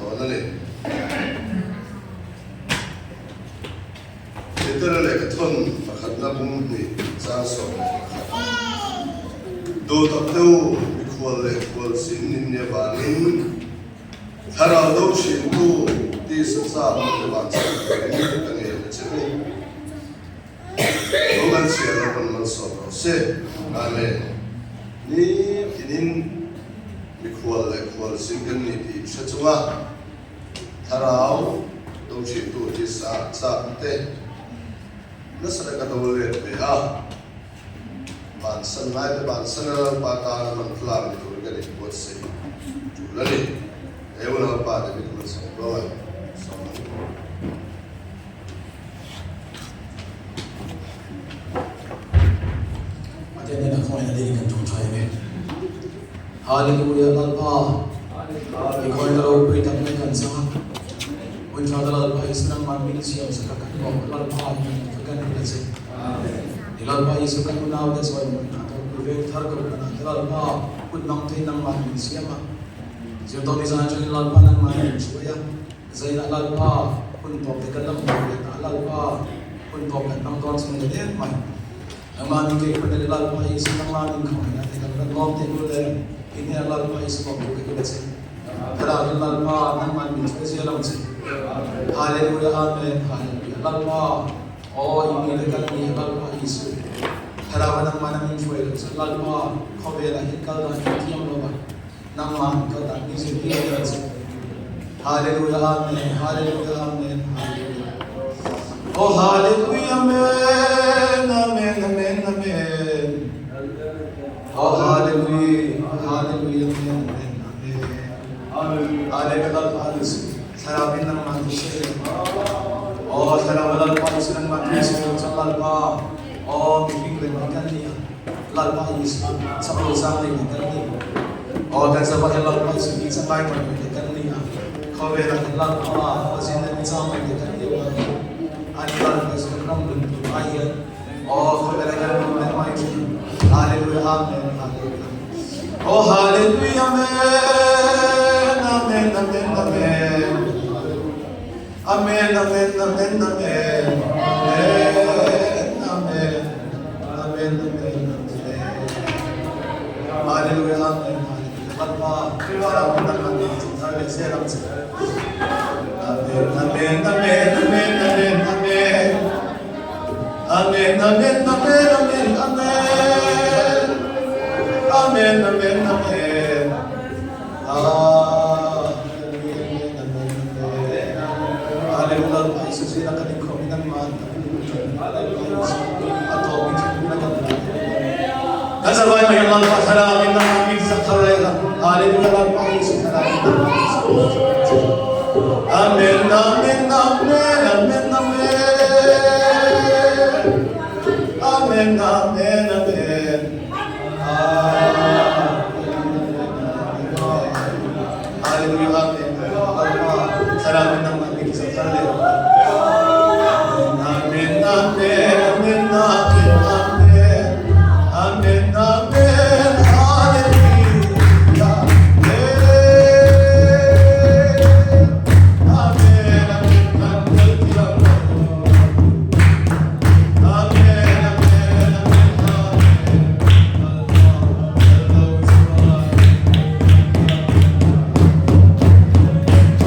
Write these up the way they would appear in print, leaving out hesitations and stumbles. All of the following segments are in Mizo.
dawn a ni. Petera lehkhathawn pakhatna bung hnih chang 11. Duh tak deuh mikhual leh khualzin in nia vangin Thlarau do thintu tisa chak te van chhan turin ka ngen a che u. Lo kan chhiar lo rawn malsawm rawh se. Amen. Ni tinin mikhual leh khualzin kan ni tih hre chunga Thlarau do thintu tisa chak te nasa taka do let ve a, Bansan ngai te bansan a Lalpa tana hman tlang ni tur kan inbuatsaih tul a ni. He u Lalpa David Malsawmtluanga sawm ang. Pathian hnenah khawngaihna dil in kan tawngtai ang e. Hallelujah Lalpa i khawngaihna ropui tak mai kan chang a. Hun tha ta Lalpa Isu nangman min siam sak a kan lawm a Lalpa i kan kan hmu ta che. I Lalpa Isu kan unau te chawi mawi na to pui veng thar ko kan ah te Lalpa kut mang thei nangman min siam a. Zirtawp ni zan atangin Lalpa nangman min hruai a. Zainah Lalpa hun tawp te kan la hmu leh ta Lalpa hun tawp kan hmang dawn chhung leh em mai. Nangmah ning kei hmun leh Lalpa Isu nangmah ning khawngaihna te kan rawn lawm teh lul e. I hnenah Lalpa Isu lawm thu ka kil a che. Thlarau in Lalpa nangmah min hruai zel ang che. Hallelujah Amen Hallelujah Lalpa aw i mi le kan ni Lalpa Isu Thlarau nangmah na min hruai lo che Lalpa khawvelah hian kal dan hi thiam lo va. Nangmah ka dan ni zirtir ber che. Hallelujah Amen Hallelujah Amen Hallelujah Oh Hallelujah Amen Amen Amen Amen Oh Hallelujah Hallelujah Amen Amen Amen Hallelujah Lalpa Yesu Thlarau in nangmah tu se Oh Thlarau Lalpa Yesu nangmah tu se Lalpa Oh mihring le mai kan ni a Lalpa Jesuh chaklo zang nei na kan ni. Aw kan zava hian Lalpa Jesuh hi changai mai mai te kan ni a. Khawvel ah hian Lalpa Azin na mi chang mai te kan ni a. Ani Lalpa Jesuh kan ram lun tur ai hian aw khawvel ah hian rum mai mai thin. Hallelujah Amen Hallelujah. Oh Hallelujah Amen Amen Amen Amen. Amen Amen Amen Amen Amen Amen Amen Amen Amen Hallelujah Amen Hallelujah Lalpa Thlarau in nangmah nih in thar leh zel ang che Amen Amen Amen Amen Amen Amen Amen Amen Amen Amen Amen Amen Amen Amen Amen amen amen amen amen amen amen amen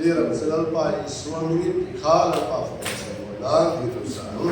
tir ang che Lalpa Isua hmingin tih kha Lalpa fapa chhiahhlawh nan dil lo sa ang.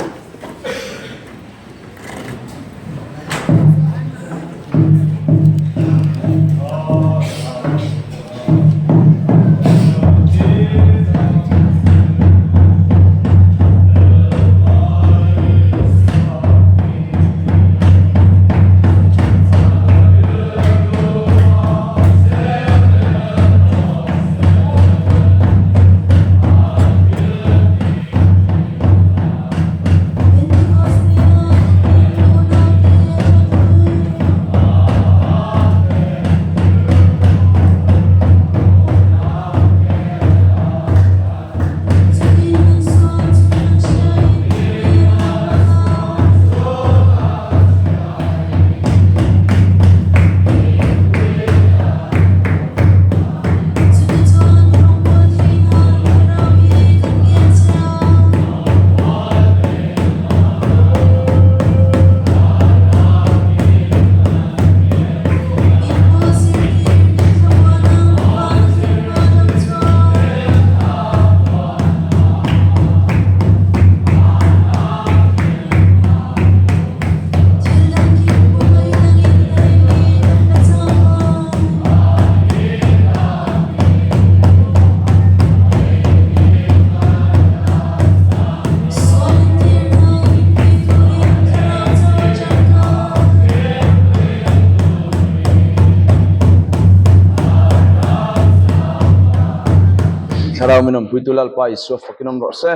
Thlarau min awmpuitu Lalpa Isua fakin awm rawh se.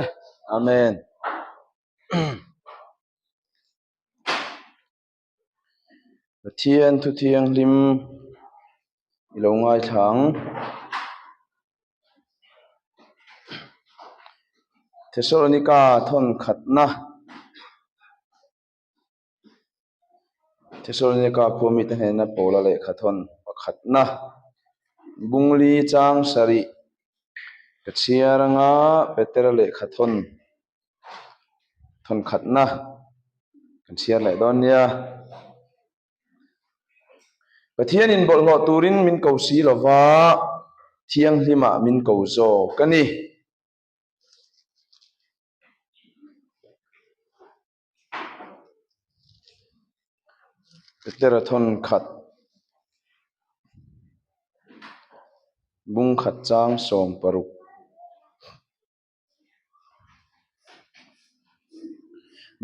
Amen. Pathian thu thianghlim i lo ngaithla ang. Thesalonika thawn khatna Thesalonika khua mite hnena Paula lehkha thawn pakhatna Bungli chang sarih ka chhiar anga Petera lehkha thawn thawn khatna kan chhiar leh dawn nia. Pathianin bawlhhlawh turin min ko si lova thianghlimah min ko zawk a ni. Petera thawn khat bung khat chang 16.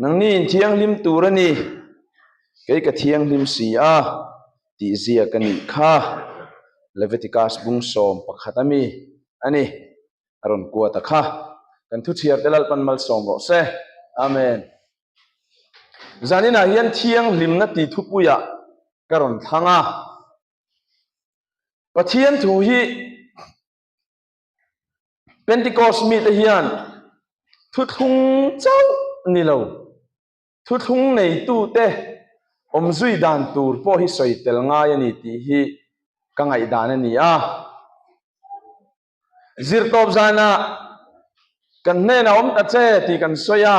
Nangni in thianghlim tur a ni, kei ka thianghlim si a, tih ziak a nih kha. Leviticus bung 11 a mi a ni, a rawn kua ta kha. Kan thu chhiar te Lalpan malsawm rawh se. Amen. Zaninah hian thianghlimna ti thupuiah ka rawn thlang a. Pathian thu hi Pentecost mite hian thuthlung chauh ni lo, thuthlung neitute awmzui dan tur pawh hi sawi tel ngai a ni tih hi ka ngaihdan a ni a. Zirtawp zanah kan hnenah awm ta che tih kan sawi a,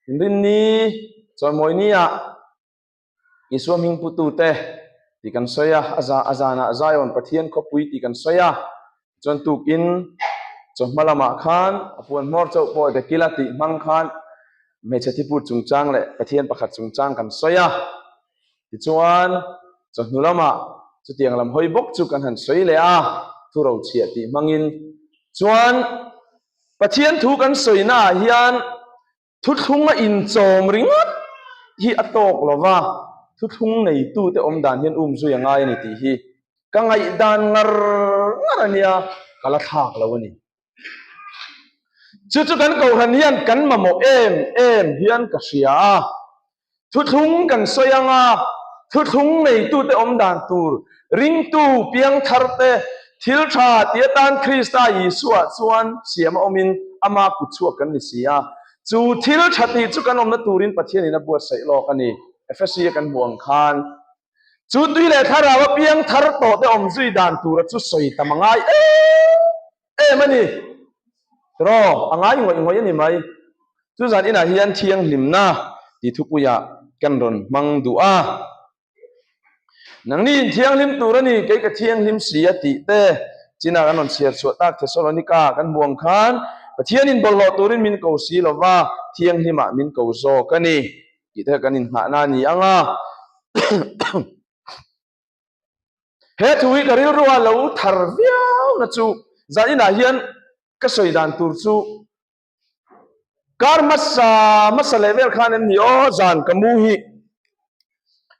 Inrinni chawimawi niah Isua hming putute tih kan sawi a, a za a zanah Zion Pathian khawpui tih kan sawi a, chuan tukin chawhma lamah khan a puan hmawr chauh pawh Dekila tih hmang khan hmeichhe thiput chungchang leh Pathian pakhat chungchang kan sawi a, tichuan chawhnu lamah chutiang lam hawi bawk chu kan han sawi leh a, thu rochhiah tih hmangin chuan Pathian thu kan sawinaah hian Thuthlung a inchawm ringawt hi a tawk lo va, thuthlung neitute awm dan hian um zui a ngai a ni tih hi ka ngaihdan ngar ngar a nia, ka la thlak lo a ni. Chu chu kan kohhran hian kan mamawh em em hian ka hria a, thuthlung kan sawi ang a, thuthlung neitute awm dan tur ringtu piangthar te thil tha ti atan Krista Isua chuan siam a awmin ama kut chhuak kan ni si a, chu thil tha tih chu kan awmna turin Pathianin a buatsaih lawk a ni. Efesi a kan hmuh ang khan chu tui leh thlarau a piangthar tawh te awm zui dan tura chu sawi tam a ngai em em a ni. Tiraw, a ngai ngawih ngawih a ni mai. Chu zan inah hian thianghlimna tih thupuiah kan rawn hmang duh a. Nangni in thianghlim tur a ni, kei ka thianghlim si a tih te. China kan rawn chhiar chhuah tak Thesalonika kan hmu ang khan Pathianin bawlhhlawh turin min ko si lo va, thianghlimah min ko zawk a ni tih te kha kan inngahna a ni ang a. He thu hi ka rilrua lo thar viau na chu zaninah hian ka sawi dan tur chu Kar hmasa hmasa leh vel khan em ni aw zan ka mu hi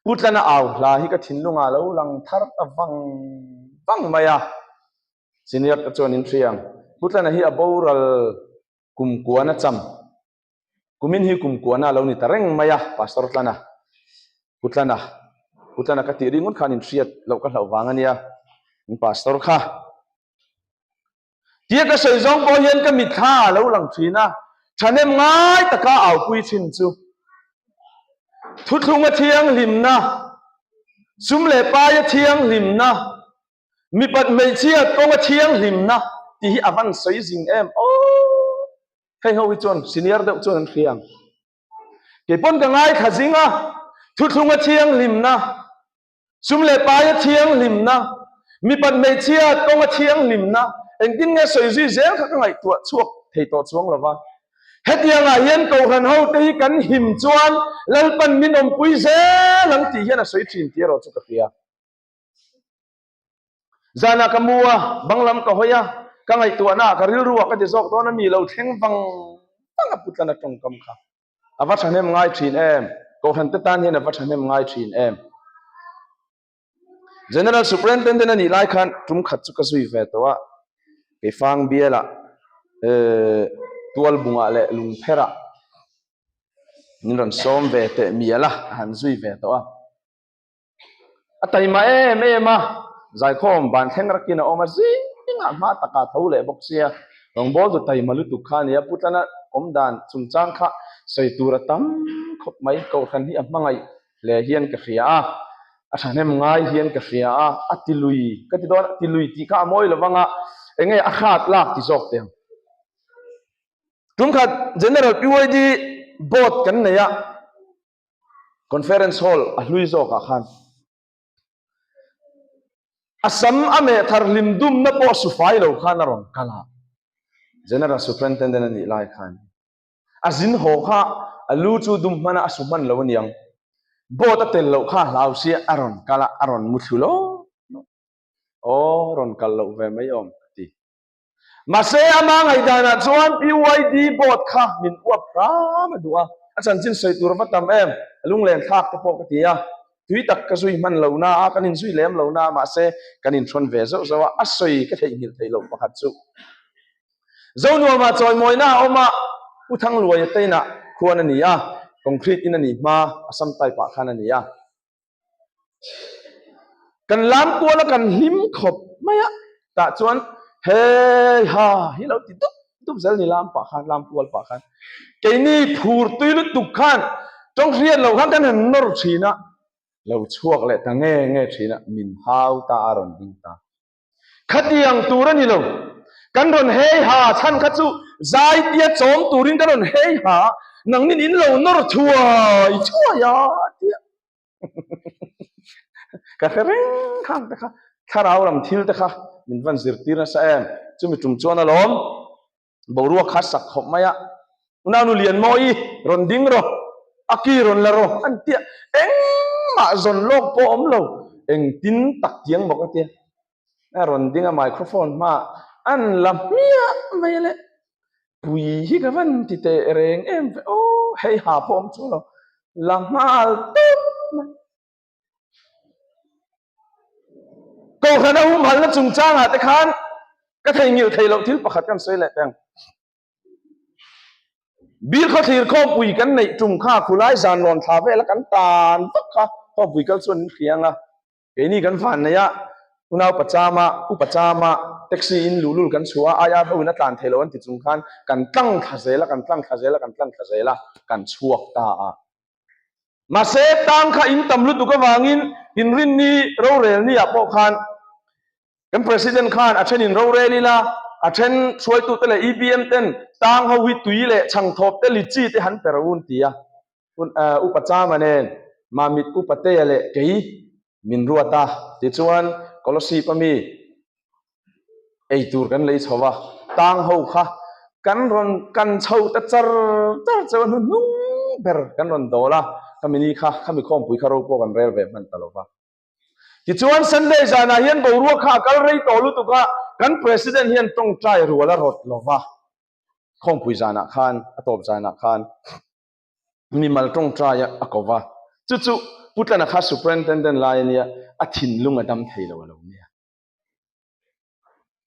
Putlana au hla hi ka thinlungah lo lang thar ta vang vang mai a, senior te chuan in hria ang. Putlana hi a boral kum kuan a cham, kumin hi kum kuana a lo ni ta reng mai a, Pastor Tlana, Putlana, Putlana ka tih ringawt khan in hriat loh ka hlauh vang a nia, in Pastor kha. Tia ka sawi zawng pawh hian ka mitthla a lo lang thin a, thahnem ngai taka aupui thin chu. Thuthlunga thianghlimna, sum leh paia thianghlimna, mipat hmeichhia kawnga thianghlimna tih hi a van sawi zing em aw. Hei ho hi chuan senior deuh chuan an hria ang. Kei pawn ka ngaithla zing a, thuthlunga thianghlimna, Sum leh paia thianghlimna, mipat hmeichhia kawnga thianghlimna, engtin nge sawi zui zel kha ka ngaihtuah chhuak thei tawh chuang lo va. Hetiangah hian Kohhran hote hi kan him chuan Lalpan min awmpui zel ang tih hian a sawi thin tih erawh chu ka hria. Zanah ka mu a, bang lam ka hawi a, ka ngaihtuahna ah ka rilru ah ka ti zawk dawn a mi lo thleng vang vang a putlana tawngkam kha. A va thahnem ngai thin em? Kohhran te tan hian a va thahnem ngai thin em? General Superintendent a nih lai khan tum khat chu ka zui ve tawh a, Keifang bialah eh Tualbungah leh Lungpherah min rawn sawm ve teh mial a, a han zui ve tawh a. A taima em em a, zaikhawm ban thleng rakin a awm a, zingah hma takah tho leh bawk sia, rawngbâwl tu taima lutuk kha a ni a, Pu Tlana awm dan chungchang kha sawi tur a tam khawp mai, Kohhran hi a hmangaih hle hian ka hria a, a thahnem ngai hian ka hria a, a ti lui ka ti dawn a, ti lui tih kha a mawi lo vang a, eng nge a hrat lak ti zawk teh ang. Tumkhat General PYD Board kan nei a. Conference Hall a hlui zawkah khan a sam a meh thar hlim dumna pawh su fai lo khan a rawn kal a, General Superintendent a nih lai khan a zin haw kha a lu chu dum hman a, a su hman lo a niang. Boat a tel loh kha a hlau sia a rawn kal a, a rawn mu thlu lo lo. Aw, rawn kal loh ve mai awm ka ti. Mahse, ama ngaihdanah chuan PYD board kha min uap hram a duh a, a chanchin sawi tur va tam em, a lunglen thlak te pawh ka ti a, tui tak ka zui hman lo na a, kan inzui lem lo na a, mahse kan inhrawn ve zauh zauh a, a sawi ka theihnghilh theih loh pakhat chu. Zonuamah chawimawina a awm a, Pu Thangluaia te inah khuan a ni a, concrete in a ni hma, Assam type ah khan a ni a. Kan lam kual a kan hlim khawp mai a, tah chuan hei ha hi lo ti dup dup zel ni lam pah khan lam kual pah khan keini phur tui lutuk khan tawng hriat loh khan kan han nawr thin a, lo chhuak leh ta nge nge thin a, min hau ta a rawn ding ta. Khatiang tur a ni lo. Kan rawn hei ha chhan kha chu zaitia chawm turin kan rawn hei ha, nangnin in lo nawr thuai thuai a tia. Ka hre reng khang te kha, thlarau lam thil te kha min van zirtir nasa em, chumi tum chuan alawm boruak kha sak khawp mai a, Unau Lianmawi rawn ding rawh, a ki rawn la rawh an tia, engmah zawn lawk pawh awm lo, engtin tak tiang maw ka tia, a rawn ding a microphone hmaah an la hmiah mai a le, pui hi ka van ti teh reng em ve aw, hei ha pawh awm chu lo, la nghal tawp mai. Kohhran a humhalna chungchangah te khan ka theihnghilh theih loh thil pakhat kan sawi leh teng. Bir khawthlir khawmpui kan neih tum kha khulai zan rawn thla vel a kan tan vak kha khawmpui kal chuan in hria ang a. Keini kan van nei a, unau pachama, upa chama, taxi in luhlul kan chhuah a, IR ho in a tlan thei lo an ti chung khan kan tlang thla zel a, kan tlang thla zel a, kan tlang thla zel a, kan chhuak ta a. Mahse, tang kha in tam lutuk avangin inrinni rorel ni ah pawh khan kan President khan a then in rorel ila, a then hruaitute leh EBM ten tang ho hi tui leh chhangthawp te litchi te han per un ti a. Upa Chama nen Mamit Upa Tea leh kei min ruat a, tichuan Kolosip ami. Eitur kan lei chho a, tang ho kha kan rawn kan chho ta char char cheu a, hnuhnung ber kan rawn dawl a, khami ni kha, khami khawmpui kha ro pawh kan rel ve hman ta lo va. Tichuan Sunday zanah hian boruak kha a kal rei tawh lutuk a, kan President hian tawngtai rual a rawt lo va, khawmpui zanah khan, a tawp zanah khan mimal tawngtai a ko va, chu chu Pu Tlana kha Superintendent lai a nia, a thinlung a dam thei lo a lo nia.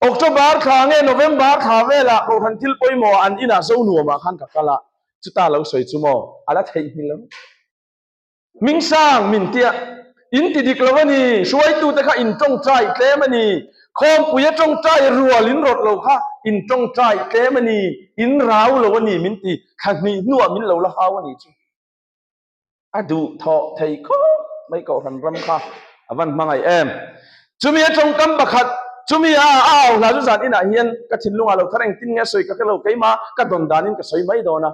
October thla nge November thla velah Kohhran thil pawimawh an inah Zonuamah khan ka kal a, chuta lo sawi chu maw a la theihnghilh lo. Hmingsang min tia in ti dik lo a ni, hruaitute kha in tawngtai tlem a ni, khawmpuia tawngtai rual in rawt lo kha in tawngtai tlem a ni, in rau lo a ni min ti, thla hnih hnuah min lo la hau a ni chu. A duh thawh thei khawp mai Kohhran ram kha a van hmangaih em. Chumi a tawngkam pakhat, chumi a a au hla chu zan inah hian ka thinlungah lo thar engtin nge a sawi ka hre lo, keimah ka dawn danin ka sawi mai dawn a.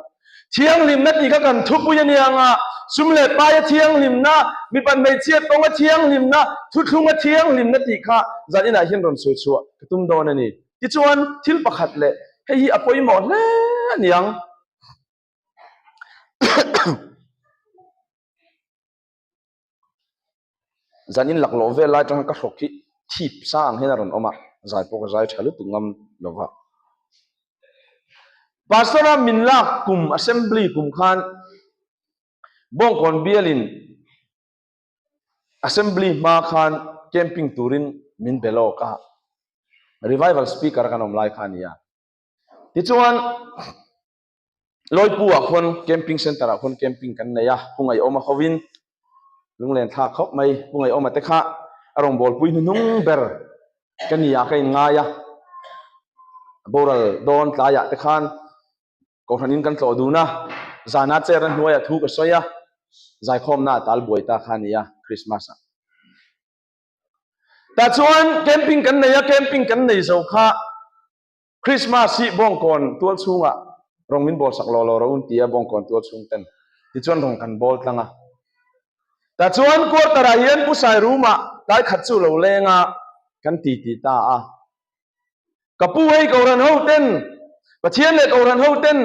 Thianghlimna tih kha kan thupui a nia anga, sum leh paia thianghlimna, mipat hmeichhia tawnga thianghlimna, thuthlunga thianghlimna tih kha zan inah hian rawn sawi chhuah ka tum dawn a ni. Tichuan thil pakhat leh hei hi a pawimawh hle a niang. Zan in laklawh vel lai atanga ka hrawk hi thip sa ang hian a rawn awm a, zai pawh ka zai tha lutuk ngam lo va. Pastor a min lak kum assembly kum khan Bawngkawn bialin assembly hma khan camping turin min be lawk a, revival speaker kan awm lai kha a ni a. Tichuan. Lawipu ah khuan camping center ah khuan camping kan nei a, Pu Ngaihawma hovin lunglen thlak khawp mai, Pu Ngaihawma te kha a rawngbawlpui hnuhnung ber ka ni ah ka in ngai a, boral dawn tlai ah te khan Kohhran in kan tlawh dun a, zana chair a hnuai ah thu ka sawi a, zaikhawmna ah tal buai ta kha a ni a Christmas ah. Tah chuan camping kan nei a, camping kan nei zo kha Christmas hi Bawngkawn tual chhungah rawng min bawl sak law law rawh un tia Bawngkawn tual chhung ten tichuan rawng kan bawl tlang a. Tah chuan quarter ah hian Pu Sai room ah tlai khat chu lo leng a kan ti ti ta a. Ka pu hei Kohhran ho ten Pathian leh Kohhran ho ten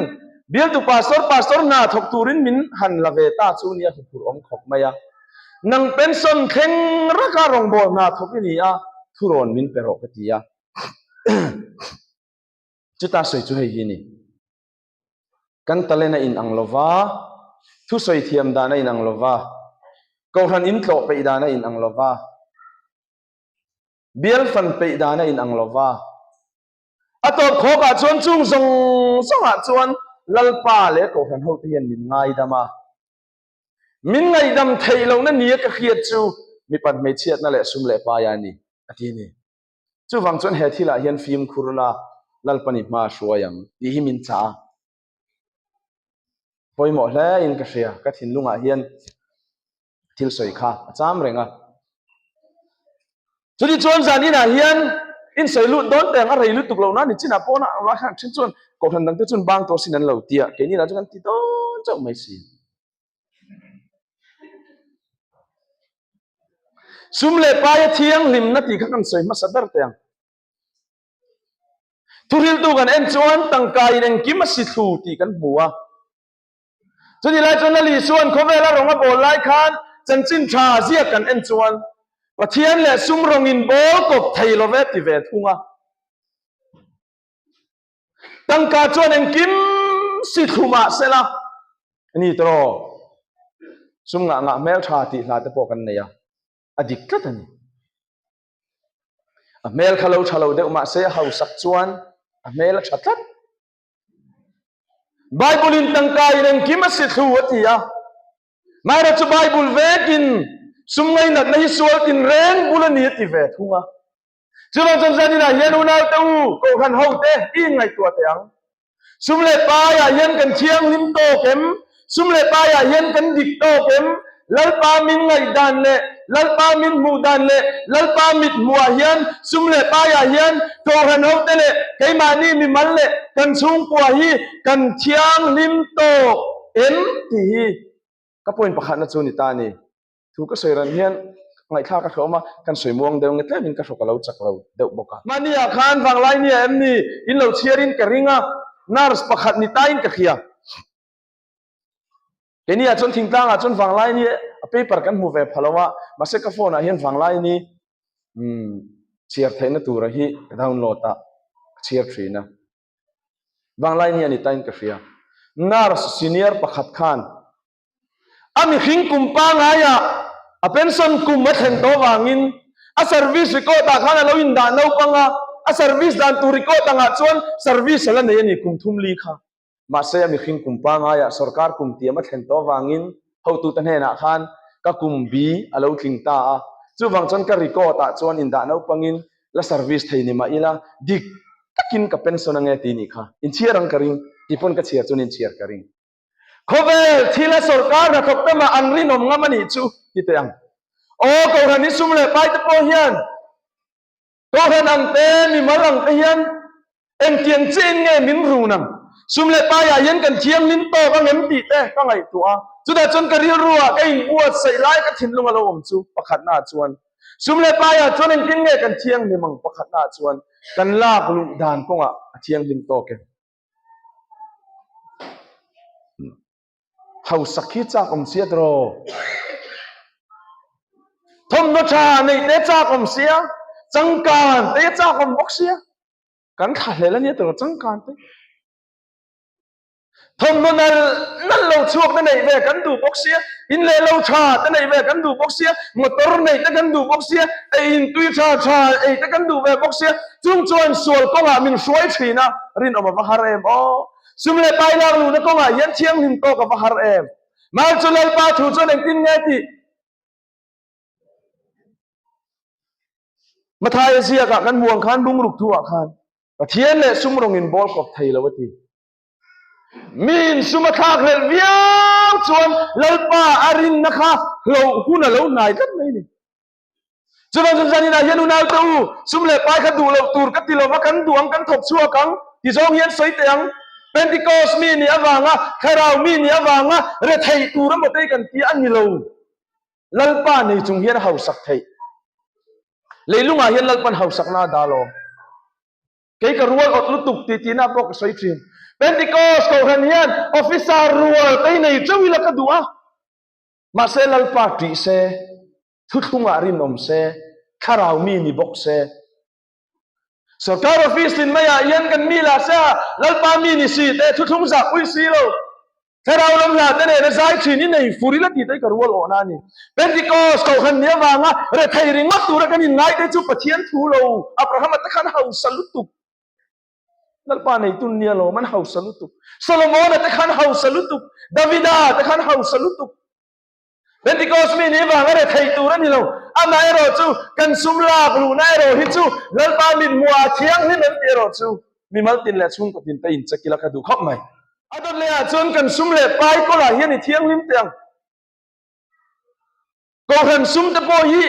bialtu pastor pastor hna thawk turin min han la ve ta chu nia huphurh awm khawp mai a. Nang pension thleng raka rawngbâwl hna thawk i ni a, thurawn min pe rawh ka ti a. Chuta sawi chu hei hi a ni. Kan talent a inang lo va, thusawi thiam dan a inang lo va, kohhran intlawh peih dan a inang lo va, bial fan peih dan a inang lo va. A tawp khawkah chuan chung zawng zawngah chuan Lalpa leh kohhran hote hian min ngaidam a. Min ngaihdam theih lohna nia ka hriat chu mipat hmeichhiatna leh sum leh paia a ni, a ti a ni. Chuvang chuan he thilah hian fimkhur la, Lalpani hma a hruai ang tih hi min chah a. Pawimawh hle in ka hria, ka thinlungah hian thil sawi kha a cham reng a. Chuti chuan zan inah hian in sawi lut dawn teh ang a rei lutuk lo na ni chinah pawh na a khan then chuan kohhran dangte chuan bang tawh sin an lo ti a, keini lah chu kan ti dawn chauh mai si. Sum leh paia thianghlimna tih kha kan sawi hmasa ber teh ang. Thuhriltu kan en chuan tangka in engkim a si thlu tih kan hmu a. Chutih lai chuan Lali chuan khawvela rawng a bawl lai khan chanchin tha ziak kan en chuan Pathian leh sum rawng in bawl kawp thei lo ve ti ve thung a. Tangka chuan engkim si thlu mah sela a ni tawh. Sum ngah ngah hmel tha tih hla te pawh kan nei a, a dik tlat a ni. A hmel kha lo tha lo deuh mah se a hausak chuan a hmel a tha tlat. Bible in tangka in engkim a si thlu a ti a. Maira chu Bible vekin sum ngainatna hi sual tin reng bul a ni a ti ve thung a. Chuvang chuan zaninah hian unaute u, Kohhran hote i inngaihtuah teh ang. Sum leh paiah hian kan thianghlim tawk em? Sum leh paiah hian kan dik tawk em? Lalpa min ngaihdan leh Lalpa min hmuh dan leh Lalpa mit hmuhah hian sum leh paiah hian Kohhran hote leh keimahni mimal leh kan chhungkua hi kan thianghlim tawk em tih hi ka point pakhatna chu ni ta a ni. Thu ka sawi ran hian. Ngaihthlak a hlawm a, kan sawi muang deuh nge tlemin ka hrawk a lo chak lo deuh bawk a. Mahniah khan vanglai nia em ni? In lo chhiarin ka ring a, nurse pakhat ni tain ka hria. Keiniah chuan thingtlangah chuan vanglai ni a paper kan hmu ve pha lo a, mahse ka phone ah hian vanglai ni chhiar theihna tura hi ka download a, ka chhiar thin a. Vanglai ni a ni tain ka hria. Nurse senior pakhat khan a mihring kum pangaiah a pension kum a thlen tawh vangin a service record ah khan a lo indah naupang a, a service dan tur record angah chuan service a la nei a ni kum thum li kha. Mahse a mihring kum pangaiah sorkar kum tiam a thlen tawh vangin hotute hnenah khan ka kum bi a lo tling ta a, chuvang chuan ka record ah chuan indah naupangin la service thei ni mah ila dik takin ka pension ange ti nih kha inchhiar ang ka ring tih pawn ka chhiar chuan inchhiar ka ring. Khawvel thila sorkar hnathawk te mah an rinawm ngam a nih chu ti teh ang. Aw Kohhran hi sum leh pai te pawh hian Kohhran ang te, mimal ang te hian engtiang chiahin nge min run ang? Sum leh paiah hian kan thianghlim tawk ang em tih te ka ngaihtuah a. Chutah chuan ka rilruah ka inbuatsaih lai ka thinlung a lo awm chu pakhatnaah chuan sum leh paiah chuan engtin nge kan thianghlim ang pakhatnaah chuan kan lak luh dan kawngah a thianghlim tawk em? Hausak hi chak awm sia tiraw? Thawmhnaw tha neih te chak awm sia, changkan te chak awm bawk sia. Kan thlahlel ania tiraw changkan te. Thawmhnaw nal nal lo chhuak te neih ve kan duh bawk sia, in leh lo tha te neih ve kan duh bawk sia, motor neih te kan duh bawk sia, ei in tui tha tha ei te kan duh ve bawk sia. Chung chuan sual kawngah min hruai thin a, rinawm a va har em aw. Sum leh pai lak luhna kawngah hian thianghlim tawk a va har em? Mal chu Lalpa thu chuan engtin nge tih? Mathaia ziakah kan hmu ang khan bungruk thuah khan Pathian leh sum rawng in bawl kawp thei lo a ti. Miin sum a thlak hlelh viau chuan Lalpa a rinna kha hloh hun a lo hnai tlat mai a ni. Chuvang chuan zaninah hian unaute u, sum leh pai kha duh loh tur ka ti lova kan duh ang, kan thawk chhuak ang ti zawng hian sawi teh ang. Pentecost mi nih avanga, thlarau mi nih avanga retheih tur emaw te hi kan ti a ni lo. Lalpa nei chung hian a hausak theih. Leilungah hian Lalpan hausakna a dah lo. Kei ka rual awt lutuk tih tihna pawh ka sawi thin. Pentecost kohhran hian officer rual te hi nei chauh ila ka duh a. Mahse Lalpa ṭih se, thuthlungah rinawm se, thlarau mi ni bawk se. Sorkar office tin maiah hian kan mi lah se a, Lalpa mi ni si te, thuthlung zah pui si lo. Thlarau lam hla te nena zai thin i nei fur ila tih te hi ka rual awhna a ni. Pentecost kohhran ni avanga rethei ringawt tura kan inngai te chu Pathian thu lo, Abrahama te khan hausa lutuk. Lalpa neitun nia lawm an hausa lutuk. Solomona te khan hausa lutuk. Davida te khan hausa lutuk. Pentecost mi nih vang a rethei tur a ni lo. Amaherawh chu kan sum lak luhna erawh hi chu Lalpa mithmuh ah thianghlim em tih erawh chu mimal tin leh chhungkaw tin te incheck ila ka duh khawp mai. A dawt leh ah chuan kan sum leh pai kawlah hian i thianghlim teh ang. Kohhran sum te pawh hi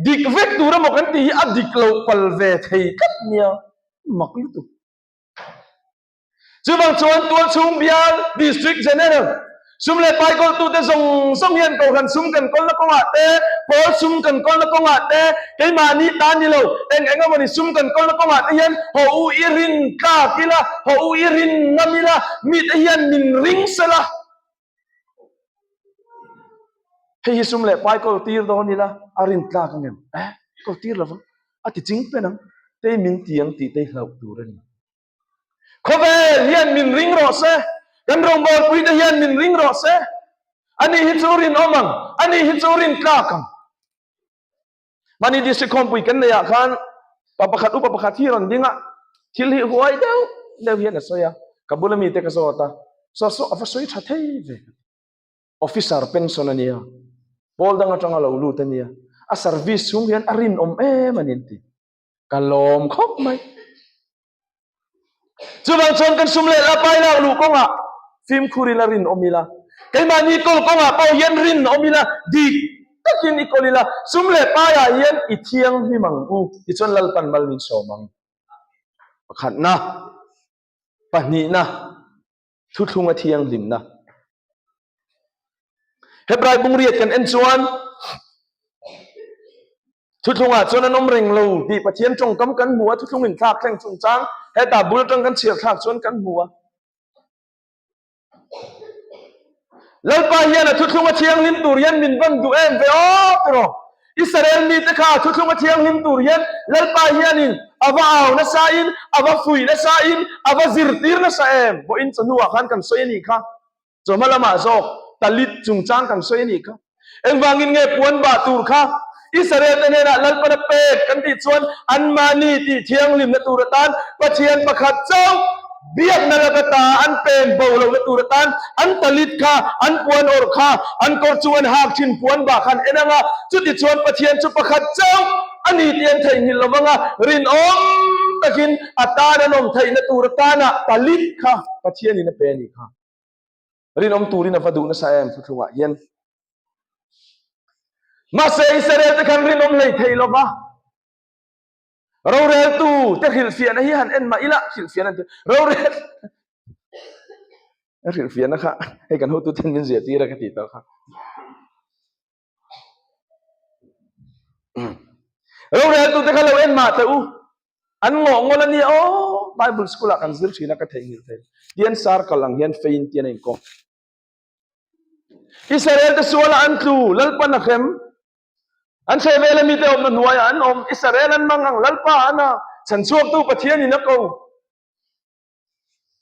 dik vek tur emaw kan tih hi a dik loh pal ve thei tlat nia, mak lutuk. Chuvang chuan tualchhung bial, District General, sum leh pai kawltute zawng zawng hian kohhran sum kan kawlna kawngah te, pawl sum kan kawlna kawngah te, keimahni ta ni lo, eng eng emawni sum kan kawlna kawngah te hian haw u i rin tlak ila, haw u i rin ngam ila, mite hian min ring sela. Hei hi sum leh pai kawl tir dawn ila a rin tlak ang em? Eh, kawl tir lovang. A ti ching pen ang. Tei min ti ang tih te hi hlauh tur a ni. Khawvel hian min ring rawh se. Kan rawngbawlpui te hian min ring rawh se. Ani hi chu rinawm ang. Ani hi chu rin tlak ang. Mahni district khawmpui kan neih ah khan pa pakhat upa pakhat hi rawn ding a, thil hi huai deuh deuh hian a sawi a, ka bula mite ka zawt a, saw saw a va sawi tha thei ve ka ti. Officer pension a nia, pawl dang atanga lo lut a nia, a service chhung hian a rinawm em a ni an ti. Ka lawm khawp mai. Chuvang chuan kan sum leh la pai lak luh kawngah fimkhur ila rinawm ila, keimahni kawl kawngah pawh hian rinawm ila, dik takin i kawl ila, sum leh paiah hian i thianghlim ang u, tichuan Lalpan mal min sawm ang. Pakhatna, pahnihna, thuthlunga thianghlimna. Hebrai bungriat kan en chuan. Thuthlungah chuan an awm reng lo tih Pathian tawngkam kan hmu a, thuthlung inthlak thleng chungchang hetah bul atang kan chhiar thlak chuan kan hmu a. Lalpa hian a thuthlung a thianghlim tur hian min van duh em ve aw tiraw? Israel mite kha a thuthlung a thianghlim tur hian Lalpa hianin a va au nasa in, a va fuih nasa in, a va zirtir nasa em? Vawiin chawhnuah khan kan sawi a nih kha. Chawhma lamah zawk talit chungchang kan sawi a nih kha. Engvangin nge puan bah tur kha Israel te hnenah Lalpan a pek kan tih chuan anmahni tih thianghlimna tur atan Pathian pakhat chauh biakna laka ta an pen bo lohna tur atan an talit kha, an puan awrh kha, an kawr chung an hak thin puan bah kha an en ang a, chuti chuan Pathian chu pakhat chauh a ni tih an theihnghilh lo vang a, rinawm takin a tan an awm theihna tur atana talit kha Pathianin a pe a nih kha. Rinawm turin a va duh nasa em thuthlungah hian. Mahse Israel te khan rinawm hlei thei lova. Roreltu te hrilhfiahna hi han en mah ila hrilhfiahna an ti. Rorel hrilhfiahna kha hei kan hotu ten min ziah tir a ka tih tawh kha. Roreltu te kha lo en mah teh u. An ngawh ngawl a nia aw. Bible school ah kan zir thin a ka theihnghilh thei. Tian circle ang hian fein tian a inkawm. Israel te suala an tlu, Lalpan a hrem. An thleh vel a mite awmna hnuaiah an awm. Israel an mang ang, Lalpa an a. Chhanchhuaktu Pathian in a ko.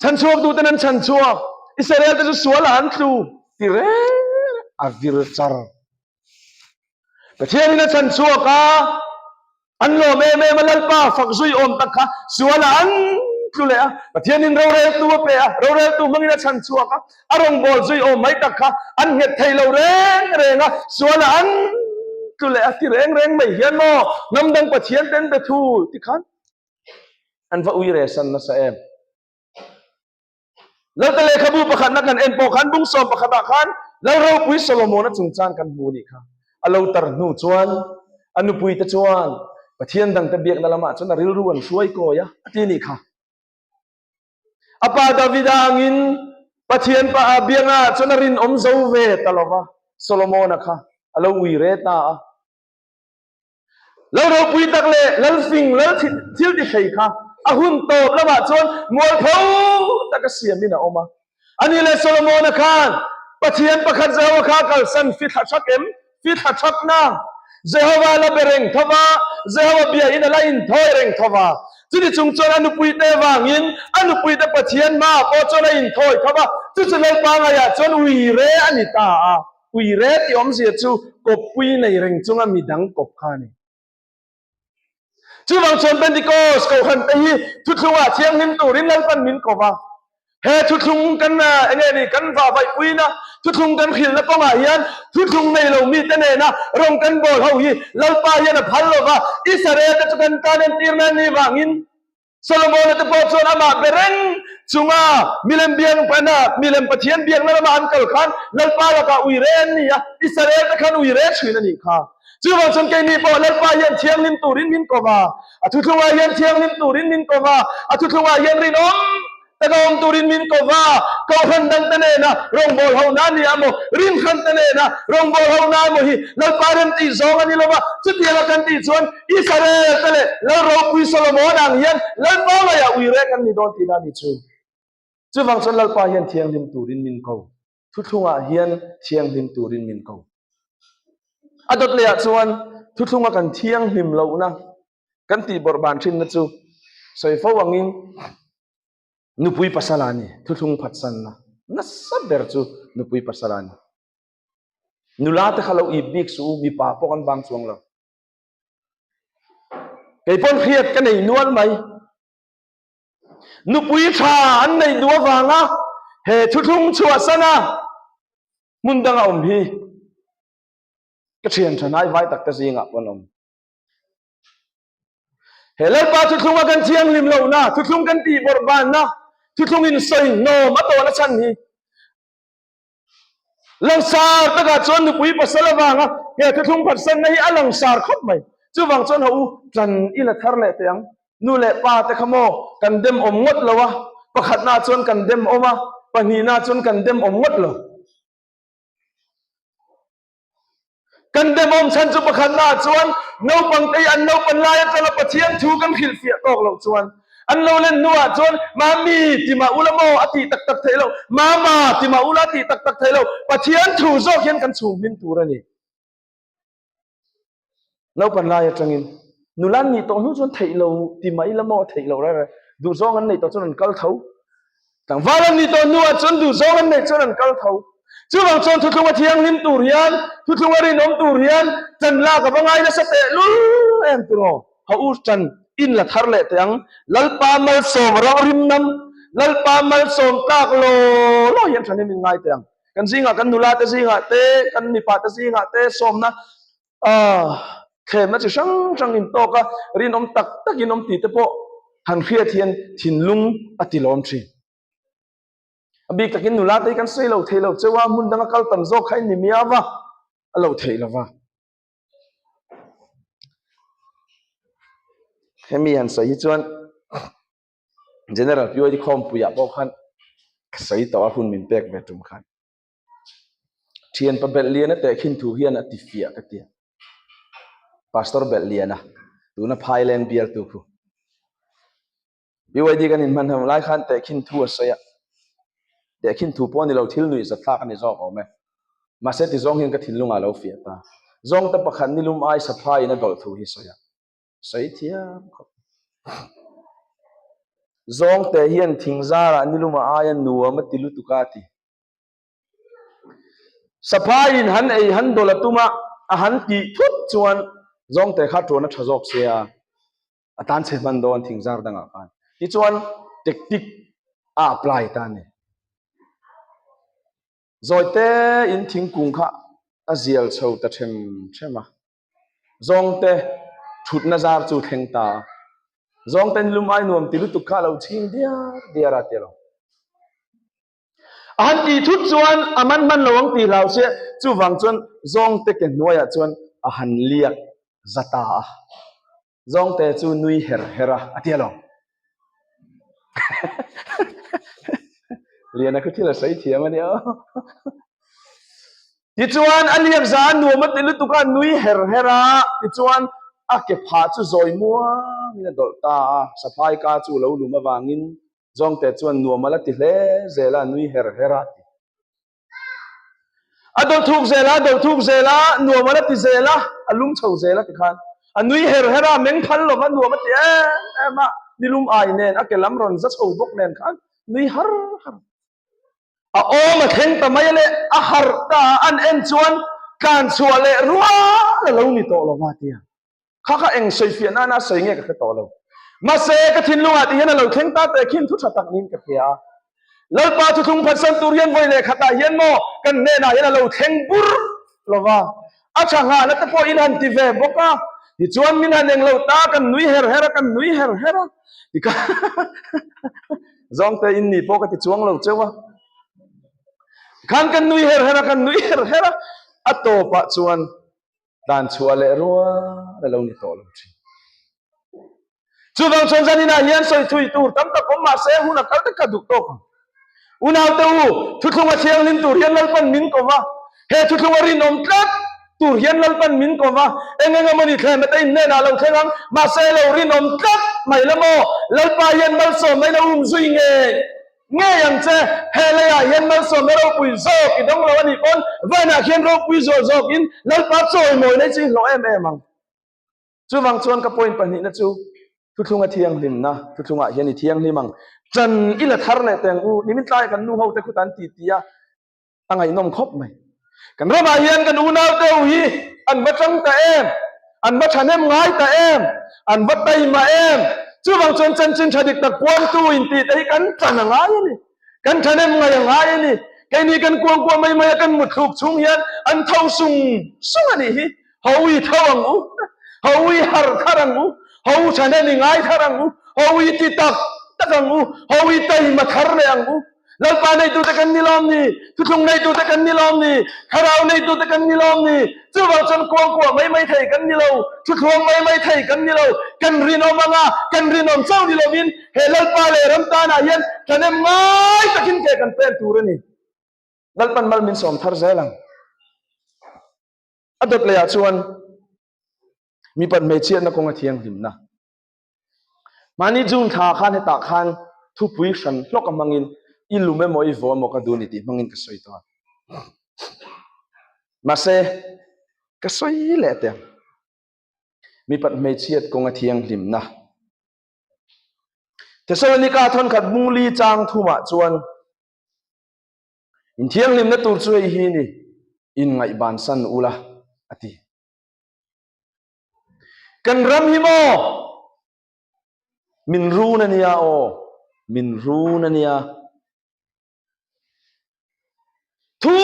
Chhanchhuaktu ten an chhanchhuak. Israel te chu sualah an tlu ti reng a vir char. Pathian in a chhanchhuak a, an lawm em em a, Lalpa fak zui awm tak kha sualah an tlu leh a. Pathian in roreltu a pe a, roreltu hmangin a chhanchhuak a, a rawngbâwl zui awm mai tak kha an nghet thei lo reng reng a, sualah an tlu leh a ti reng reng mai hian maw hnam dang Pathian ten be thu ti khan An va ui resan nasa em. Lalte lehkhabu pakhatna kan en pawh khan bung sawm pakhatah khan Lal ropui Solomona chungchang kan hmu nih kha. A lo tar hnu chuan a nupuite chuan Pathian dangte biakna lamah chuan a rilru an hruai kawi a, a ti nih kha. A pa Davida angin Pathian pa a biaknaah chuan a rinawm zo ve ta lova, Solomona kha a lo ui re ta a. Lal ropui tak leh lal fing, lal thil ti thei kha a hun tawp lamah chuan mualpho taka siamin a awm a. Ani leh Solomona khan Pathian pakhat Jehova kha kalsan fithla thak em? Fithla thak na. Jehova la be reng tho va, Jehova biain a la inthawi reng tho va. Chuti chung chuan a nupuite vangin a nupuite Pathian hmaah pawh chuan a inthawi tho va, chu chu Lalpa ngaiah chuan uire a ni ta a. Uire tih awmzia chu kawppui nei reng chunga midang kawp kha a ni. Chuvang chuan Pentecost Kohhran te hi thuthlungah thianghlim turin Lalpan min kawp a. He thuthlung kan enge ni kan vahvaihpuina, thuthlung kan hrilhna kawngah hian thuthlung nei lo mite nena rawng kan bawl ho hi Lalpa hian a phal lova, Israel te chu kan tan entirna an nih vangin Solomona te pawh chuan amah be reng chunga milem biak pana milem Pathian biakna lama an kal khan Lalpa lakah ui re an ni a, Israel te khan ui re thin a nih kha. Chuvang chuan keini pawh Lalpa hian thianghlim turin min ko va, a thuthlungah hian thianghlim turin min ko va, a thuthlungah hian rinawm taka awm turin min ko va, Kohhran dangte nena rawngbâwl hona a ni a maw, rinhran te nena rawngbâwl hona a maw hi Lalpa rem tih zawng a ni lo va, chutianga kan tih chuan Israel te leh Lal ropui Solomon ang hian Lalpa ngaiah ui rek an ni dawn tihna a ni chu. Chuvang chuan Lalpa hian thianghlim turin min ko, thuthlungah hian thianghlim turin min ko. A dawt lehah chuan thuthlunga kan thianghlim lohna kan tih bawrhban thinna chu sawi fo angin nupui pasal a ni, thuthlung phatsanna nasa ber chu nupui pasal a ni. Nula te kha lo ip bik suh u, mipa pawh kan bang chuang lo. Kei pawn hriat ka nei nual mai. Nupui tha an neih duh avanga he thuthlung chhuahsan a hmun danga awm hi ka thian tha hnai vai tak te zingah pawh an awm. He Lalpa thuthlunga kan thianghlim lohna, thuthlung kan tih bawrhbanna, thuthlung in sawi hnawm a tawhna chhan hi Langsar takah chuan nupui pasal avanga he thuthlung phatsanna hi a langsar khawp mai. Chuvang chuan ho u, ṭan i la thar leh teh ang. Nu leh pa te kha maw kan dem awm ngawt lo a, pakhatna chuan kan dem awm a, pahnihna chuan kan dem awm ngawt lo. Kan demawm chhan chu pakhatnaah chuan naupangte hi an naupan lai atanga Pathian thu kan hrilhfiah tawk loh chuan an lo len hnuah chuan Mami ti mah ula maw a tih tak tak theih loh, Mama ti mah ula a tih tak tak theih loh, Pathian thu zawk hian kan chhung hmin tur a ni. Naupan lai atangin nula an nih tawh hnu chuan theih lo ti mah ila maw a theih loh reng reng, duhzawng an neih tawh chuan an kal tho. Tlangval an nih tawh hnuah chuan duhzawng an neih chuan an kal tho. Chuvang chuan thuthlung a thianghlim tur hian, thuthlung a rinawm tur hian ṭan lak a va ngai nasa teh lul em tiraw? Ha u ṭan in la thar leh teh ang. Lalpa malsawm rang rim nam, Lalpa malsawm tlak law law hian ṭhahnem in ngai teh ang. Kan zingah kan nula te zingah te, kan mipa te zingah te sawmna thlemna chi hrang hrang intawk a, rinawm tak tak in awm tih te pawh han hriat hian thinlung a ti lawm thin. A bik takin nula te hi kan sawi lo thei lo cheu a, hmun danga kal tam zawk kha in ni miau va, a lo theih lo va. Hemi han sawi hi chuan General PYD khawmpuiah pawh khan ka sawi tawh a, hun min pek ve tum khan. Thianpa Belhliana tehkhin thu hian a ti fiah ka ti a. Pastor Belhliana, tuna Phaileng bialtu khu. BYD kan inhman ho lai khan tehkhin thu a sawi a. Tehkhin thu pawh a ni lo, thil nuih zatthlak a ni zawk awm e. Mahse ti zawng hian ka thinlungah a lo fiah ta. Zawngte pakhat nilum ai saphaiin a dawlh thu hi sawi a. Sawi thiam khawp. Zawngte hian thingzarah nilum a aia nuam a ti lutuk a ti. Saphaiin han ei han dawlh a tum a, a han tih thut chuan zawngte kha ṭuan a ṭha zawk sia, a tan chhe hman dawn thingzar dangah khan. Tichuan tactic a apply ta a ni. Zawite in thingkung kha a zial chho ta ṭhem ṭhem a, zawngte ṭhutna zar chu thleng ta a. Zawngte nilum ai nuam ti lutuk kha a lo chhing diar diar a ti lo. A han tih thut chuan a man hman lo ang tih hlau se, chuvang chuan zawngte ke hnuaiah chuan a han liak za ta a. Zawngte chu nui her her a, a ti alawm. Liana khu thil a sawi thiam a nia. Tichuan a liak za a nuam a ti lutuk a, nui her her a, tichuan a ke phah chu zawi muangin a dawlh ta a, saphai ka chu lo lum avangin Zawngte chuan nuam a la ti hle zel a, nui her her a ti. A dawlh thuk zel a, a dawlh thuk zel a, nuam a la ti zel a, a lum chho zel a ti khan. A nui her her a, meng phal lova nuam a ti em em a, nilum ai nen a ke lam rawn za chho bawk nen khan nui har har. A awm a thleng ta mai a leh a harh ta a, an en chuan tlan chhuah leh rual a lo ni tawh lova a ti a. Kha kha eng sawifiah nana a sawi nge ka hre tawh lo. Mahse, ka thinlungah ti hian a lo thleng ta teh khin thu tha tak niin ka hria a. Lalpa thuthlung phatsan tur hian vawi leh khatah hian maw kan hnenah hian a lo thleng bur lo va. A tha nghahna te pawh in han ti ve bawk a. Tichuan min han eng lo ta, kan nui her her a, kan nui her her a. Tikha zawngte in ni pawh ka ti chuang lo cheu a. Khan kan nui her her a, kan nui her her a. A tawpah chuan dan chhuah leh rual a lo ni tawh lo thin. Chuvang chuan zaninah hian sawi thui tur tam tak awm mahse hun a kal vek kha duh tawk ang. Unaute u, thuthlung a thianghlim tur hian Lalpan min ko va, he thuthlung a rinawm tlat tur hian Lalpan min ko va, eng eng emawni thlem ata in hnenah lo thleng ang, mahse lo rinawm tlat mai la maw, Lalpa hian malsawmna in a umzui ngei Ngei ang che, he leiah hian malsawmna ropui zawk i dawng lo a nih pawn vanah khian ropui zual zawkin Lalpa chawimawina i ching hlawh em em ang. Chuvang chuan ka point pahnihna chu thuthlunga thianghlimna, thuthlungah hian i thianghlim ang. Chan i la thar leh teng u, nimin tlai kan nu ho te khuta an ti ti a, a ngaihnawm khawp mai. Kan ramah hian kan unau te ho hi an va tang ta em, an va thahnem ngai ta em, an va taima em. Chuvang chuan chanchin tha dik tak puangtu intih te hi kan tan a ngai a ni. Kan thahnem ngai a ngai a ni. Keini kan kuang kuah mai mai a kan mutthluk chhung hian an tho sung sung a nih hi. Ho i tho ang u, ho i harh thar ang u, ho thahnem i ngai thar ang u, ho i ti tak tak ang u, ho i taima thar leh ang u. Lalpa neitute kan ni lawm ni? Thuthlung neitute kan ni lawm ni? Thlarau neitute kan ni lawm ni? Chuvang chuan kuangkuah mai mai thei kan ni lo, thuthlung mai mai thei kan ni lo. Kan rinawm anga kan rinawm chauh ni lovin he Lalpa leh ram tanah hian thahnem ngai takin ke kan pen tur a ni. Lalpan mal min sawm thar zel ang. A dawt lehah chuan mipat hmeichhiatna kawnga thianghlimna. Mahni June thla khan hetah khan thupui hran hlawk a hmangin i lum emaw i vaw emaw ka duh ni tih hmangin ka sawi tawh a. Mahse, ka sawi leh teh ang. Mipat hmeichhiat kawnga thianghlimna. Thesalonika thawnkhat bungli chang thumah chuan In thianghlimna tur chu hei hi ni, inngaihbansan ula, a ti. Kan ram hi maw? Min run a nia aw, min run a nia. Thu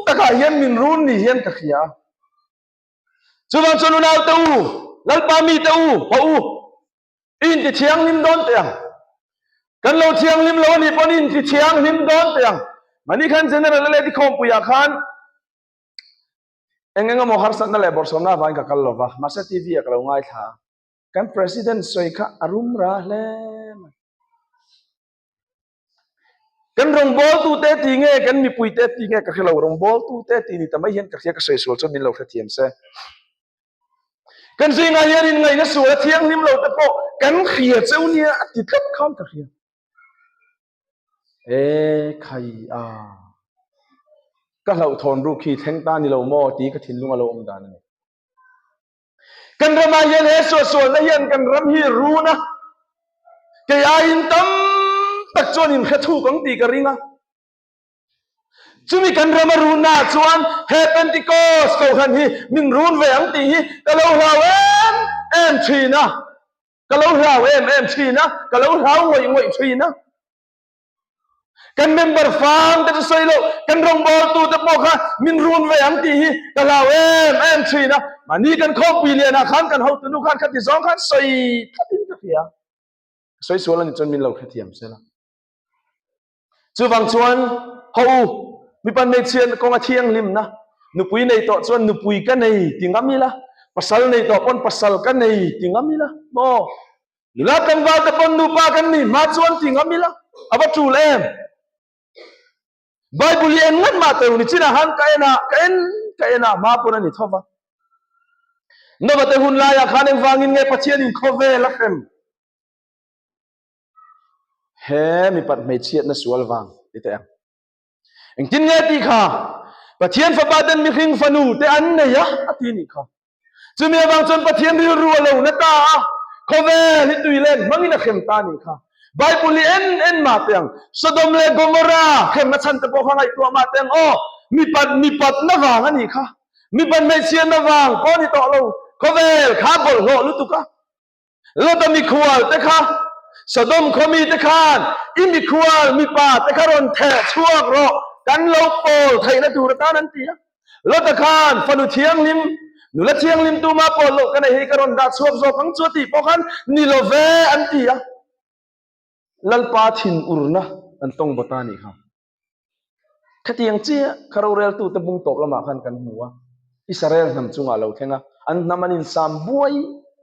takah hian min run ni hian ka hria. Chuvang chuan unaute u, Lalpa mite u, haw u, I inti thianghlim dawn teh ang. Kan lo thianghlim lo a nih pawn i inti thianghlim dawn teh ang. Mahni khan General Lady Khawmpuiah khan eng eng emaw harsatna leh bawrhsawmna avangin ka kal lo va, mahse TV ah ka lo ngaithla a. Kan President sawi kha a rum ra hle mai. Kan rawngbawltute ti nge, kan mipuite ti nge ka hre lo, rawngbawltute ti ni ta mai hian ka hria, ka sawi sual chuan min lo hrethiam se. Kan zingah hian inngaihna sual a thianghlim lo te pawh kan hria cheu nia a ti tlat khan ka hria. E khai a, ka hlauhthawn ruk hi thleng ta ni lo maw ti ka thinlung a lo awm dan a ni. Kan ramah hian he suahsualna hian kan ram hi run a, kei aiin tam tak chuan inhre thuk ang tih ka ring a. Chumi kan ram a runnaah chuan he Pentecost kohhran hi min run ve ang tih hi ka lo hlau em em thin a, ka lo hlau em em thin a, ka lo hlau ngawih ngawih thin a. Kan member fang te chu sawi loh, kan rawngbawltu te pawh kha min run ve ang tih hi ka hlau em em thin a. Mahni kan khawmpui lianah khan kan hotunu khan khati zawng khan sawi thlatin ka hria. Ka sawi sual a ni chuan min lo hrethiam sela. Chuvang chuan, Haw u, mipa hmeichhia kawnga thianghlimna, nupui nei tawh chuan nupui ka nei ti ngam ila, pasal nei tawh pawn pasal ka nei ti ngam ila, maw? Nula tlangval te pawn nupa kan nih hma chuan ti ngam ila, a va tul em? Bible hi en ngat mah teu ni chinah khan ka en a, ka en ka en a, hma pawn a ni tho va. Nova te hun laiah khan engvangin nge Pathianin khawvel a hrem? He mipat hmeichhiatna sual vang ti teh ang. Engtin nge tih kha? Pathian fapa ten mihring fanu te an nei a, a ti nih kha. Chumi avang chuan Pathian rilru a lo na ta a, khawvel hi tui len hmangin a hrem ta nih kha. Bible hi en en mah teh ang. Sodom leh Gomorrah hremna chhan te pawh kha ngaihtuah mah teh ang aw. Mipat mipatna vang a nih kha. Mipat hmeichhiatna vang pawh a ni tawh lo. Khawvel kha bawlhhlawh lutuk a. Lota mikhual te kha, Sodom khaw mite khan i mikhual mipa te kha rawn theh chhuak rawh, kan lo pawl theihna tur atan an ti a. Lota khan fanu thianghlim, nula thianghlim tuma pawl loh ka nei hi ka rawn dah chhuak zawk ang chu a tih pawh khan ni lo ve an ti a. Lalpa thinurna an tawng bawt a nih kha. Khatiang chiah kha roreltute bung tawp lamah khan kan hmu a, Israel hnam chungah a lo thleng a, an hnam an insam buai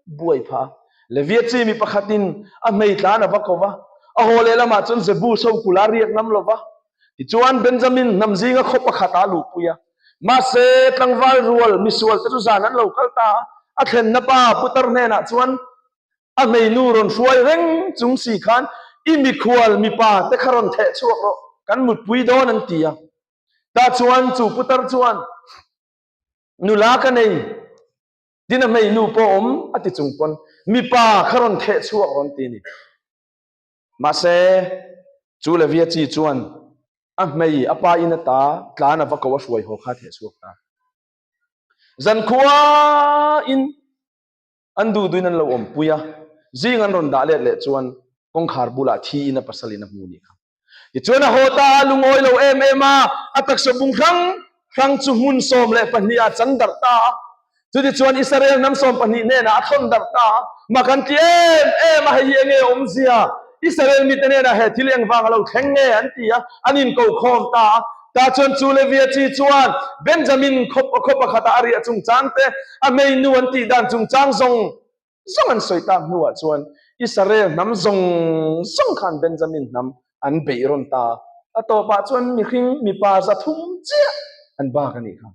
buai phah a. Levia chi mi pakhatin a hmei tlan a va ko va, a haw leh lamah chuan Jebus ho kula riak ngam lo va. Tichuan Benjamin hnam zinga khaw pakhatah a luhpui a. Mahse, tlangval rual misual te chu zan an lo kal ta a, a thlenna pa putar hnenah chuan A hmeinu rawn hruai reng chung si khan i mikhual mipa te kha rawn theh chhuak rawh, kan mutpui dawn an ti a. Tah chuan chu putar chuan nula ka nei, tin a hmeinu pawh awm a ti chung pawn mipa kha rawn theh chhuak rawn ti a ni. Mahse, chu Levia chi chuan a hmei a pa in ata tlan a va ko a hruai haw kha a theh chhuak ta. Zankhua in An duh duhin an lo awmpui a, zing an rawn dah let leh chuan kawngkhar bulah thi in a pasal in a hmu nih kha. Tichuan a haw ta a, lungawi lo em em a, a taksa bung hrang hrang chu hmun 12 ah chan darh ta a. Chutichuan Israel hnam 12 hnenah a thawn darh ta a, mak an ti em em a, hei hi enge awmzia? Israel mite hnenah he thil engvang a lo thleng nge an ti a, an inkokhawm ta a. Tah chuan chu Levia chi chuan Benjamin khaw pakhatah a riah chungchang te, a hmeinu an tih dan chungchang zawng zawng an sawi tak hnuah chuan Israel hnam zawng zawng khan Benjamin hnam an beih rawn ta a. A tawpah chuan mihring mipa 300 chiah an bak a nih kha.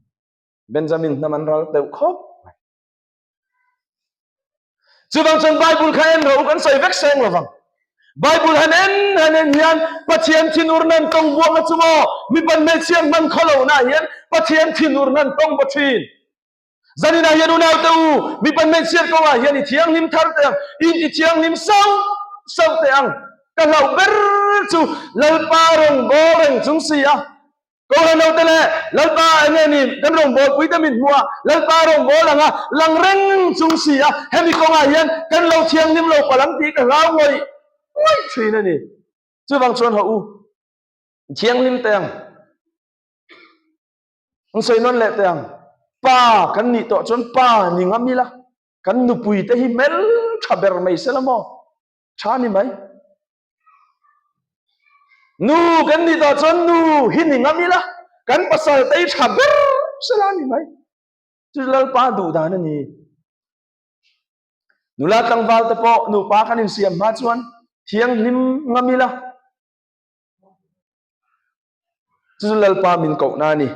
Benjamin hnam an ral deuh khawp mai. Chuvang chuan Bible kha en rawh u kan sawi vek seng lovang. Bible han en han en hian Pathian thinur nan tawng buang a chu maw? Mipan hmeichhia hman khaw lo na hian Pathian thinur nan tawng baw thin. Zaninah hian unaute u, mipan hmeichhiat kawngah hian i thianghlim thar teh ang, in ti thianghlim sauh sauh teh ang. Ka hlauh ber chu Lalpa rawngbâwl reng chung si a. Kohhranhote leh Lalpa eng nge ni kan rawngbâwlpuite min hmuh a, Lalpa rawngbâwl anga lang reng chung si a, hemi kawngah hian kan lo thianghlim lo palh ang tih ka hlau ngawih ngawih thin a ni. Chuvang chuan hawh u, i thianghlim teh ang. An sawi nawn leh teh ang. Pa kan nih tawh chuan pa ni ngam ila, kan nupui te hi hmel tha ber mai se la maw? Tha ni mai. Nu kan nih tawh chuan nu hi ni ngam ila, kan pasal te hi tha ber se la ni mai. Chu Lalpa duh dan a ni. Nula tlangval te pawh nupa kan insiam hma chuan thianghlim ngam ila, Chu chu Lalpa min kohna a ni.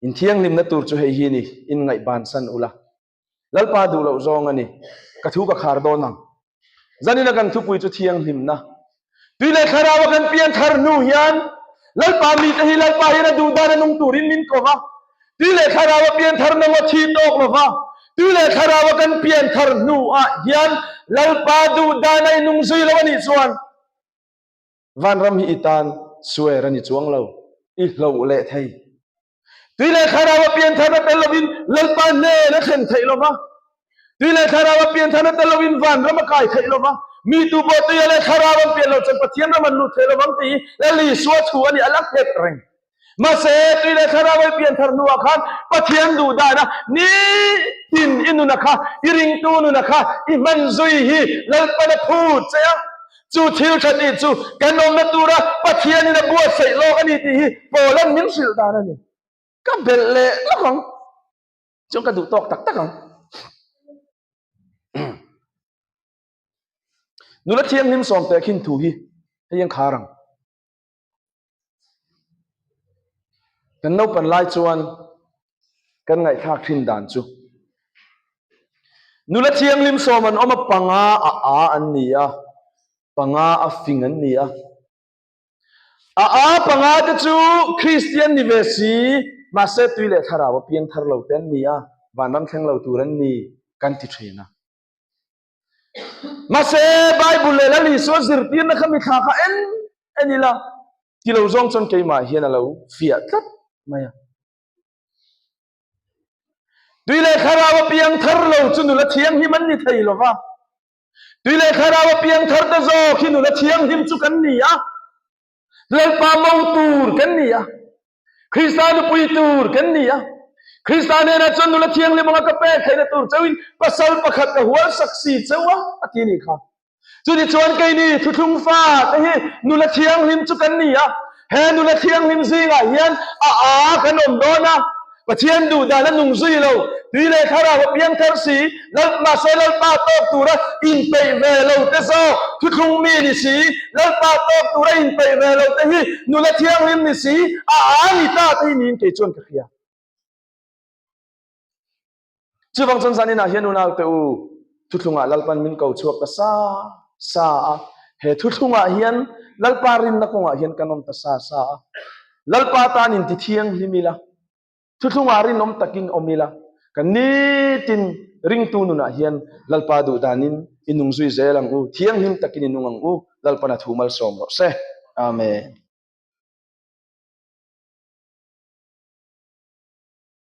In thianghlimna tur chu hei hi ni, in ngaihbansan ula. Lalpa duh loh zawng a ni. Ka thu ka khar dawn ang. Zanina kan thupui chu thianghlimna. Tui leh thlarau a kan pian thar hnu hian Lalpa mite hi Lalpa hian a duh dan a nung turin min ko va. Tui leh thlarau a pian thar na ngawt hi tawk lo va. Tui leh thlarau a kan pian thar hnu ah hian Lalpa duh dan a inung zui lo a nih chuan Vanram hi i tan swear a ni chuang lo, i hloh leh thei. Tui leh thlarau a pian tharna tel lovin Lalpa hnen a thlen theih lo va, tui leh thlarau a pian tharna tel lovin vanram a kai theih lo va, mi tu pawh tuia leh thlarau an pian loh chuan Pathian ram an lut thei lo vang tih hi Lal Isua thu a ni, a la nghet reng. Mahse, tui leh thlarau i pian thar hnuah khan Pathian duh dana nitin i nuna kha, i ringtu nuna kha i hman zui hi Lalpan a phut che a. Chu thil tha tih chu kan awmna tura Pathianin a buatsaih lawk a ni tih hi Paula'n min hrilh dan a ni. Ka belh leh lawk ang. Chuan ka duh tawk tak tak ang. Nula thianghlim sawmte khin thu hi hei an khar ang. Kan naupan lai chuan kan ngaihthlak thin dan chu nula thianghlim sawm an awm a, panga a a an ni a, panga a fing an ni a. A a panga te chu Kristian ni ve si, mahse tui leh thlarau a piang thar lo te an ni a, vanram thleng lo tur an ni kan ti thin a. Mahse, Bible leh Lal Isua zirtirna kha mithla kha en en ila ti lo zawng chuan keimah hian a lo fiah tlat mai a. Tui leh thlarau a piang thar lo chu nula thianghlim an ni thei lo va. Tui leh thlarau a piang thar te zawk hi nula thianghlim chu kan ni a. Lalpa mo tur kan ni a, Krista nupui tur kan ni a, Krista hnenah chuan nula thianghlim anga ka pek theihna tur chauhin pasal pakhat ka hual sak si chauh a, a ti ni kha. Chutichuan keini thuthlung fa te hi nula thianghlim chu kan ni a, he nula thianghlim zingah hian a a kan awm dawn a, Pathian duh dan a nung zui lo, tui leh thlarau a piang thar si, Lal mahse Lalpa tawk tura inpeih ve lo te zawk, thuthlung mi ni si, Lalpa tawk tura inpeih ve lo te hi nula thianghlim ni si, a a ni ta te hi niin kei chuan ka hria. Chuvang chuan zaninah hian unaute u, thuthlungah Lalpan min ko chhuak ta sa sa a, he thuthlungah hian Lalpa rinna kawngah hian kan awm ta sa sa a, Lalpa tan inti thianghlim ila, thuthlungah rinawm takin awm ila, kan nitin ringtu nunah hian Lalpa duh danin i nung zui zel ang u, thianghlim takin i nung ang u, Lalpan a thu malsawm rawh se. Amen.